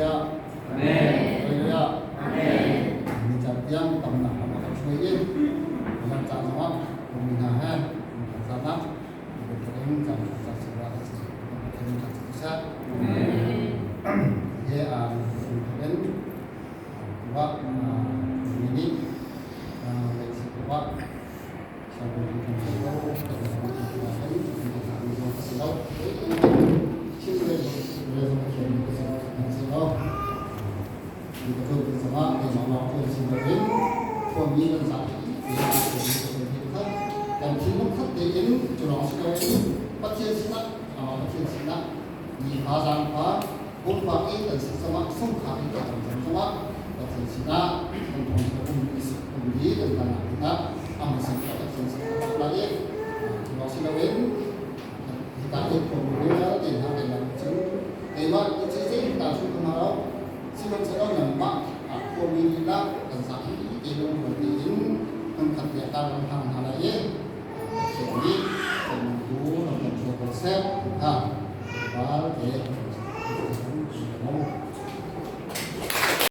Hallelujah. Amen. Hallelujah. Amen. Ni caan tiang tamnak lam a kan hruai i lam caan zongah mi hna he caan ah bantukin caan caan sura kan si kan kan si seh. Amen. He a in wa mi nih lei si wa Sihmanhsehlaw nangmah khuami lila kan zapi te lungrual tein hmunkhat te ah kan hang hna lai i Pathian nih kan bu ram kan hruai ko seh ti kha ral te.